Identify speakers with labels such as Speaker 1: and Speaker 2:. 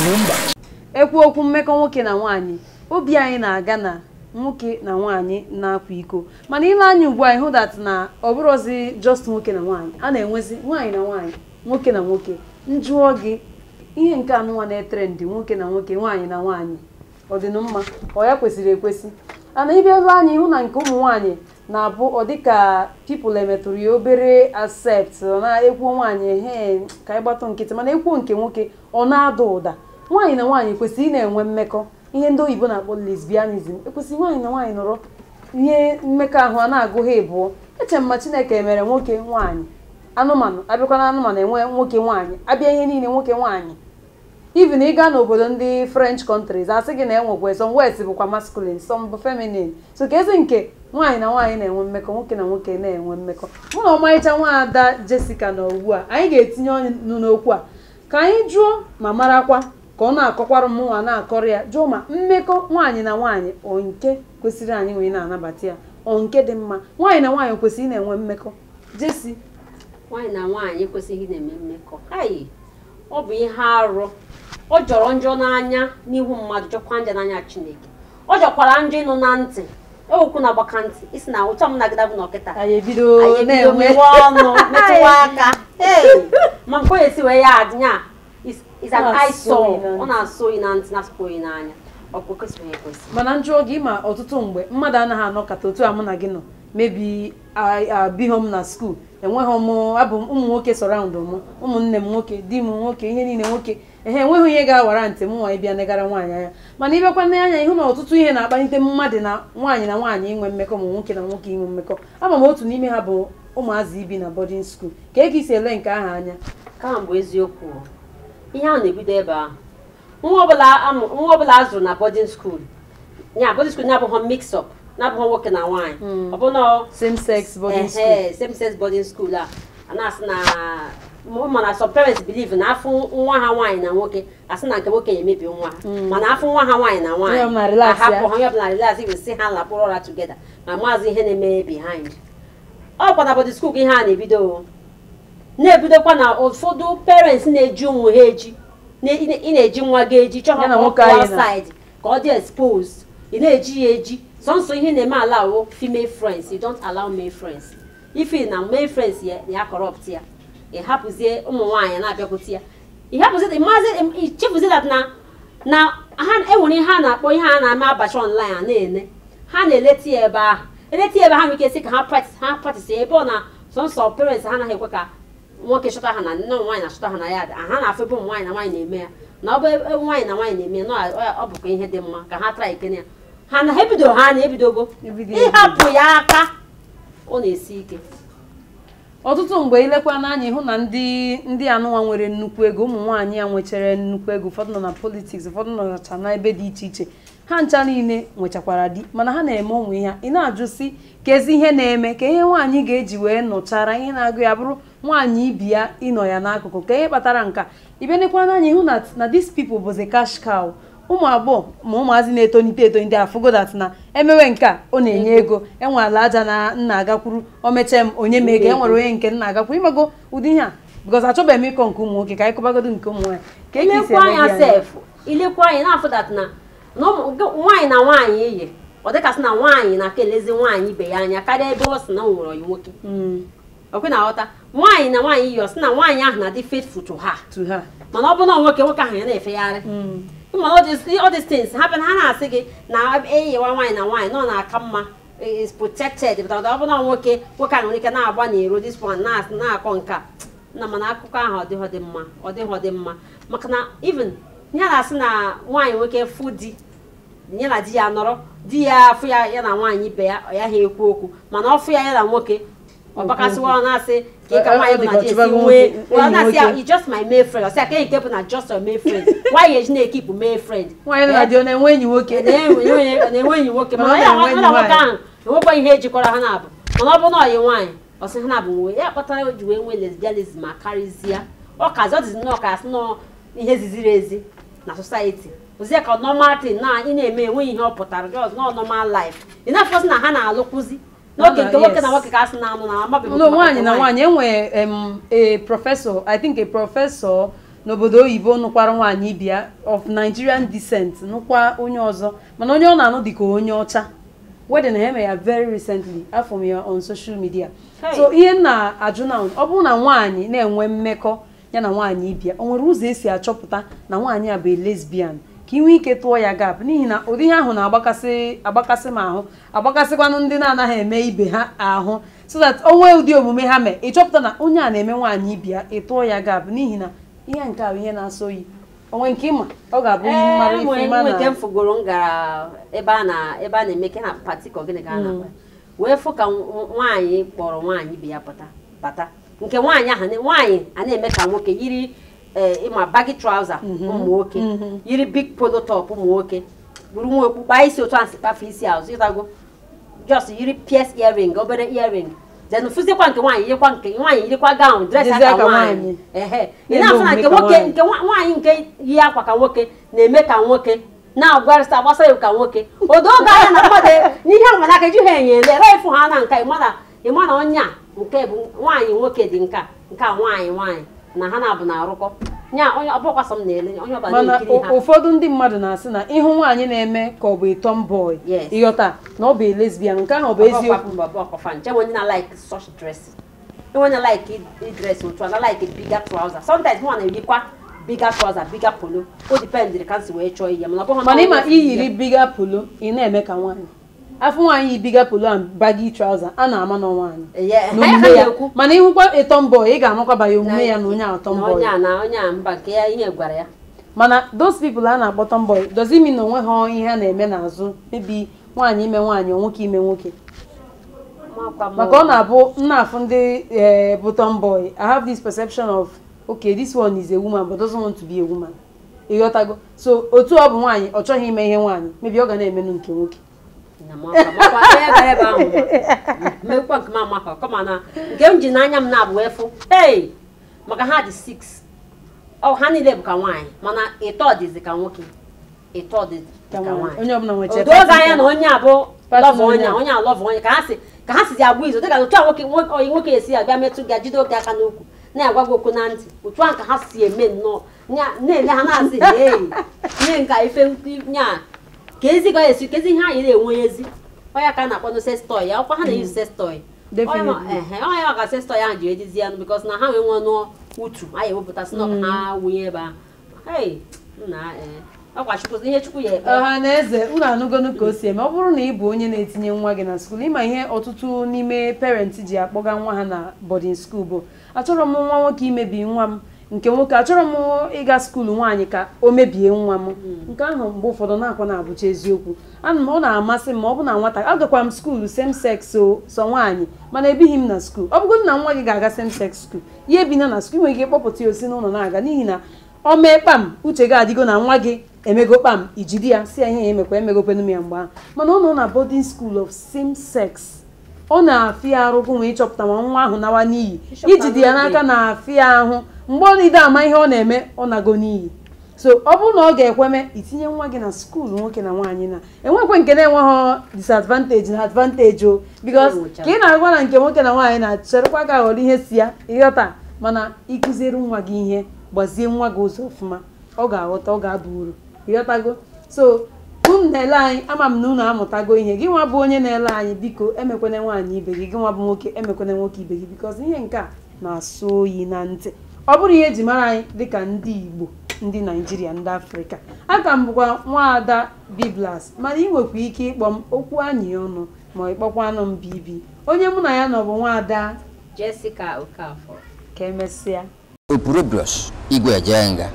Speaker 1: Ugwumba.
Speaker 2: Ekwu okwu mmekọ nwoke na nwaanyị, obi anyị na-aga na nwoke na nwaanyị na-akwa iko, mana ile anya ugbu a, ịhụ that na ọ bụrụzi just nwoke na nwaanyị, a na-enwezi nwaanyị na nwaanyị, nwoke na nwoke. Njụọ gị, ihe nke anụnwa na-etrend, nwoke na nwoke, nwaanyị na nwaanyị, ọ dị mma? Ọ ya kwesịrị ekwesị? Ana ịbịa elu anya, ịhụ na nke ụmụ nwaanyị na-abụ ọ dịka people emetụrụ ya obere accept, ọ na-ekwuo nwaanyị he ka anyị gbatụ nkịtị, mana ekwuo nke nwoke, ọ na-ada ụda. Nwaanyị na nwaanyị kwesịrị ị na-enwe mmekọ, ihe ndị oyibo na-akpọ lesbianism, ekwesịrị nwaanyị na nwaanyị nọrọ ihe mmekọahụ a na-agụ ha ịbụọ? Eche m ma Chineke mere nwoke, nwaanyị, anụmanụ, abịakwa na anụmanụ enwe nwoke, nwaanyị, abịa ihe niile nwoke, nwaanyị. Even ị gaa n'obodo ndị French countries, asị gị na enwekwa some words bụkwa masculine, some bụ feminine. So ka ezi nke nwaanyị na nwaanyị na-enwe mmekọ, nwoke na nwoke na-enwe mmekọ. Mụ na ọmarịcha nwaada Jessica nọ ugbu a, anyị ga-etinye ọnụ n'okwu a ka anyị jụọ ma marakwa, ka ọ na-akọkwara m, nwa na-akọrọ ya. Jụọ ma mmekọ nwaanyị na nwaanyị, ọ nke kwesịrị anyị nwee na-anabata ya, ọ nke dị mma? Nwaanyị na nwaanyị kwesịrị ị na-enwe mmekọ, Jesi?
Speaker 3: Nwaanyị na nwaanyị ekwesịghị na-eme mmekọ. Hai, ọ bụ ihe arụ. Ọ jọrọ njọ n'anya n'ihu mmadụ, jọkwa njọ n'anya Chineke. Ọ jọkwara njọ ịnụ na ntị. Ewekwu na agbaka ntị isi na ụtọ m nagide bụ n'ọkịta.
Speaker 2: Anyị ebido
Speaker 3: anyị ebido
Speaker 2: na-enwe
Speaker 3: mewe ọnụ, metụwa aka. Hey, ma nke onye esi wee ya adị nya is an
Speaker 2: Ọ na-asọ
Speaker 3: eyesore.
Speaker 2: oyi na ntị.
Speaker 3: Ọ na-asọ oyi na ntị, na-asọkwa oyi n'anya. Ọ bụ kwesịrị ekwesị?
Speaker 2: Mana njụọ gị, ma ọtụtụ mgbe mmadụ anaghị anọkọta otu a mụ na gị nọ, mebi abịghọ m na school, enweghị m, abụ m ụmụ nwoke surround m, ụmụnne m nwoke, di m nwoke, ihe niile nwoke. Ehe, enweghị ihe ga-awara ntị m nwa ịbịa negara nwaanyị anya. Mana ịbịakwa n'anya, ịhụ na ọtụtụ ihe na-akpalite mmadụ na nwaanyị inwe mmekọ, ma nwoke na nwoke inwe mmekọ, ama m otu n'ime ha bụ ụmụazị ibi na boarding school. Ka eke isi ele nke ahụ anya?
Speaker 3: Ka bụ eziokwu o. Ihe ahụ na-ebido ebe ahụ. Nwa ọbụla a zụrụ na boarding school, ya boarding school na-abụghị mix up, na-abụghị nwoke na nwaanyị, ọ bụ na
Speaker 2: same sex boarding school.
Speaker 3: Ehe, same sex boarding school a na-asị na mana some parents believe na afụ nwa ha nwaanyị na nwoke, asị na nke nwoke ya emebi nwa ha, mana afụ nwa ha nwaanyị na
Speaker 2: Onye
Speaker 3: nwaanyị,
Speaker 2: ọbụla relax ya.
Speaker 3: Ahapụ ha, onye ọbụla relax, wesị ha lakpụrụ ụra together. Ma maazị ihe na-eme behind, ọkwa na boarding school ka ihe a na-ebido o. Na-ebidokwa na ụfọdụ parents na-eji ụmụ ha eji ị na-eji nwa gị eji chọọ
Speaker 2: Ya na
Speaker 3: ka ọ
Speaker 2: nwoke
Speaker 3: pụọ
Speaker 2: anyị na-
Speaker 3: outside, ka ọ dị exposed, ị na-eji ya eji sọnsọ ihe na-eme allow female friends. You don't allow male friends. If ị na male friends ya ya corrupt ya, ị hapụzie ụmụ nwaanyị na-abịakwute ya, ị hapụzie maazị, ichefuzie that na ha enwere ihe a na-akpọ ihe a na-eme abacha online, a na-ene ha na-eleti ya ebe ahụ, eleti ya ebe ha nwere ike sị ka ha practice ebe ọ na sọnsọ parents ha anaghị ekwe ka nwoke chọta ha na nne nwaanyị na-achọta ha na ya ha na-afụ ebe ụmụ nwaanyị na nwaanyị na-eme ya, na ọ bụ ebe nwaanyị na nwaanyị na-eme ya, na ọ bụkwa ihe dị mma ka ha try ikene ya. Ha na ha ebido, ha na-ebidogo.
Speaker 2: Ebido.
Speaker 3: Ịhapụ ya aka, ọ na-esi ike.
Speaker 2: Ọtụtụ mgbe ilekwa n'anya, ịhụ na ndị anụnwa nwere nnukwu ego, ụmụ nwaanyị ya nwechara nnukwu ego, ụfọdụ nọ na politics, ụfọdụ nọcha n'ebe dị iche iche, ha ncha niile nwechakwara di, mana ha na-eme ụmụ ihe a. Ị na-ajụ sị ka ezi ihe na-eme ka ihe nwaanyị ga-eji wee nụchara ihe na-agụ ya bụrụ nwaanyị ibi ya ịnọ ya n'akụkụ, ka ihe kpatara nka. Ịbịa n'anya, ịhụ na these people bụzi cash cow. Ụmụ agbọghọ ma ụmụazị na-etonite etonite afụgo that na emewe nke a, ọ na-enye ego, enwe ala aja na nna agakwuru, o mechee m onye m ego, enwere onye nke nna agakwuru. Imego ụdị ihe a, because achọbeghị m ịkọ nke ụmụ nwoke, ka anyị kọbagodo nke ụmụ nwaanyị. Ka eke isi
Speaker 3: Ilekwa
Speaker 2: ele
Speaker 3: anya
Speaker 2: gị anya?
Speaker 3: Sef, ilekwa anya na-afụ that na nwaanyị na nwaanyị iyi, ọ dịkasị na nwaanyị na-aka elezi nwaanyị ibe ya anya karịa ebe ọ sị na o nwere ọyị nwoke. Ọkwe na-aghọta, nwaanyị na nwaanyị iyi, ọ sị na nwaanyị ahụ na-adị faithful to her.
Speaker 2: To her.
Speaker 3: Mana ọ bụ na nwoke, nwoke ahụ ya na-efegharị. Mana all these things happen, ha na-asị gị na eyiwa nwaanyị na nwaanyị nọ na-aka mma, is protected, but ọ bụ na nwoke, nwoke ahụ nwere ike na-agba n'iro, this one na-akọ nke a na. Mana akụkọ ahụ ọ dịghọ dị mma, ọ dịghọ dị mma, maka na even ihe a na-asị na nwaanyị nwoke fụ di ya na di ya nọrọ, di ya afụ ya ya na nwaanyị ibe ya, ọ ya ha ekwu okwu, mana ọ fụ ya ya na nwoke, ọ bakasịwa, ọ na-asị ka ka nwaanyị
Speaker 2: Ọ
Speaker 3: bụ
Speaker 2: dị
Speaker 3: na
Speaker 2: ka
Speaker 3: di esi
Speaker 2: ọchịbago
Speaker 3: nwee
Speaker 2: nwoke,
Speaker 3: ọ
Speaker 2: enyi
Speaker 3: na-asị ya
Speaker 2: nwoke.
Speaker 3: You just my male friend. Ọ sị ya ka nke bụ na just your male friend, why you eji na-ekeep male friend?
Speaker 2: Nwaanyị nọ na di, ọ na-enwe enyi nwoke?
Speaker 3: Na-enwe enyi nwoke.
Speaker 2: Mana
Speaker 3: Mana
Speaker 2: ọ
Speaker 3: ya
Speaker 2: na-enwe enyi
Speaker 3: na nwoke
Speaker 2: nwaanyị.
Speaker 3: ahụ enwekwa ihe ejikọrọ ha na-abụ, mana ọ bụ na ọyị nwaanyị, ọ sị ha na-abụ nwe ya kpatara o ji wee nwee lesbianism. Ma karịzịa, ọ kazi ọ dịzi nnọọ ka asị nọọ ihe ziziri ezi na society, ozie ka normal thing na ị na-eme, enweghị ihe ọ pụtara, just nọ normal life. Ị na-afọsị na ha na-alụkwụzi n'oge nke nwoke na nwoke ka asị na-anụ na amabeghị.
Speaker 2: No, nwaanyị na nwaanyị enwe a professor, I think a professor. n'obodo oyibo nụkwara nwaanyị ibia of Nigerian descent nụkwa onye ọzọ mana onye ọ na-anụ dịka onye ọcha. Wedding ha eme ya very recently, afọ m ya on social media. So ihe m na-ajụ na ọ bụrụ na nwaanyị na-enwe mmekọ ya na nwaanyị ibia, o nwere ụzọ esi achọpụta na nwaanyị a bụ lesbian ka ị nwee ike tụọ ya gap, n'ihi na ụdị ihe ahụ na-agbakasị agbakasị m ahụ, agbakasịkwanụ ndị na-anaghị eme ibe ha ahụ, so that o nwee ụdị omume ha mee ịchọpụta na onye a na-eme nwaanyị ibia, ịtụọ ya gap, n'ihi na ihe nke a bụ ihe na-asọ oyi. Onwe nke ịma ọ ga-abụ ihe mara ife ịma na
Speaker 3: nke m fugoro m gara ebe a na-eme ke na pati ka gịnị ka a na-akpa wee fụ ka nwaanyị kpọrọ nwaanyị ibe ya bata nke nwaanyị ahụ nwaanyị a na-eme ka nwoke yiri ịma baggy trouser ụmụ nwoke yiri big polo top ụmụ nwoke buru nwa okpu kpaa isi otu a si kpafe isi azụ ịtago just yiri pierce earring obere earring then fụzikwa nke nwaanyị yirikwa nke nwaanyị yirikwa gown dress aka nwaanyị ehe ị na-afụ na nke nwoke nke nwaanyị nke yi akwa ka nwoke na-eme ka nwoke na-agwarịsị agbasa ya ka nwoke odo oge anya na mmadụ n'ihe ahụ mana aka ejighị enye ele ịfụ ha na nka ịma na onye a nke bụ nwaanyị nwoke dị nka nke a nwaanyị nwaanyị na ha na-abụ na-arụkọ nya onye ọbụkwasọ m na-ele onye ọbụla na-ekiri ha.
Speaker 2: Ụfọdụ ndị mmadụ na-asị na ịhụ nwaanyị na-eme ka ọ bụ tomboy, ịghọta na ọ bụ lesbian, nke ahụ ọ bụ eziokwu?
Speaker 3: Nche onye na-like such dressing, onye na-like dress otu a na-like bigger trouser, sometimes nwa na-eyikwa bigger trouser bigger polo, o depend ka nsi wee chọọ ihe mana ọ bụghị
Speaker 2: mana ịma iyiri bigger polo ị na-eme ka nwaanyị afọ nwaanyị yi bigger polo and baggy trouser a na-ama na nwaanyị mana ịhụkwa a tomboy ị ga-amakwa banye omume ya na onye a tomboy
Speaker 3: onye a mba nke ya ihe gwara ya.
Speaker 2: Mana those people a na-akpọ tomboy does it mean na onwe ha ihe a na-eme n'azụ, maybe nwaanyị ime nwaanyị nwoke ime nwoke? Maka ọ na-abụ nna afụ ndị bụ tomboy, I have this perception of okay, this one is a woman but doesn't want to be a woman, ịghọtago? So otu ọ bụ nwaanyị ọ chọghị ime ihe nwaanyị, maybe ọ ga na-emenụ nke nwoke.
Speaker 3: Mekwa nke m amakọ kọma na nke m ji n'anya m na-abụ efu hey maka ha dị 6 ọ ha niile bụ ka nwaanyị mana ịtọ dịzi ka nwoke ịtọ dịzi ka nwaanyị
Speaker 2: onye ọbụla nwecha
Speaker 3: oge anya na onye abụ lọvụ onye onye alọvụ onye ka ha sizi agba izu dịka otu a nwoke nwoke esi abịa metụ gị jide oge aka n'ukwu na-agwa gị okwu na ntị otu a ka ha si eme nnọọ na-ele ha na-asị hey nye nka ife nya ka ezi ga esi kezi ihe anyị na-enwe ezi ọya ka a na-akpọ sex toy ya ọkwa ha na-eyuzu sex toy ọya ka sex toy ahụ ji ejizi ya because na ha nwee nwe nụọ utu anyị ewepụtasị na ha wunye ebe ahụ hey nna ọkwa Chukwu ihe Chukwu ya ekpe.
Speaker 2: Ọha na eze unu anụgonu ka o si eme. Ọ bụrụ na ị bụ onye na-etinye nwa gị na skuul, ịma ihe ọtụtụ n'ime parents ji akpọga nwa ha na boarding school bụ achọrọ m nwa nwoke imebi nwa m nke nwoke, achọrọ m ịga skuulu nwaanyị ka o mebie nwa m. Nke ahụ mgbe ụfọdụ na-akwa na-abụcha eziokwu. Ana m ọ na-amasị m ma ọ bụ na nwata agakwa m skuulu same sex so nwaanyị mana ebighị m na skuul. Ọ bụgodị na nwa gị ga-aga same sex skuul, ya ebina na skuul, nwere ike ịkpọpụta ya osi n'ụlọ na-aga, n'ihi na o mee kpam uche gị adịgo na nwa gị emego kpam ijidi ya si ya ihe ya emekwa emegopenu m ya mgbe ahụ. Mana ọ nọ na boarding school of same sex, ọ na-afịa arụ gụ nwee ịchọpụta ma nwa ahụ nawa n'iyi, ijide ya n'aka na-afịa ahụ mgbe ọ na-ide ama ihe ọ na-eme ọ nago n'iyi. So ọ bụrụ na ọ ga-ekweme itinye nwa gị na skuulu nwoke na nwaanyị na enwekwe nke na-enweghị disadvantage na advantage o, because ka ị na-agwa na nke nwoke na nwaanyị na-acherekwa ka ghọrọ ihe si ya ịghọta. Mana ịkụziere nwa gị ihe, gbazie nwa gị ụzọ ọfụma, ọ ga-aghọta, ọ ga-aba uru, ịghọtago? So unu na-ele anyị, ama m na unu amụtago ihe. Gị nwa bụ onye na-ele anyị, biko emekwana nwaanyị ibe gị, gị nwa bụ nwoke emekwana nwoke ibe gị, because ihe nke a na-asọ oyi na ntị. Ọ bụrụ ihe eji mara anyị dịka ndị Igbo, ndị Naijiria, ndị Afrịka. Aka m bụkwa nwaada Biblas, mana ị nwekwa ike ịkpọ m okwu anyị ọnụ ma ịkpọkwa anụ m Bibi. Onye mụ na ya nọ bụ nwaada
Speaker 3: Jessica Okafor.
Speaker 2: Ka emesịa.
Speaker 1: Opurobios Igwe Ejenga.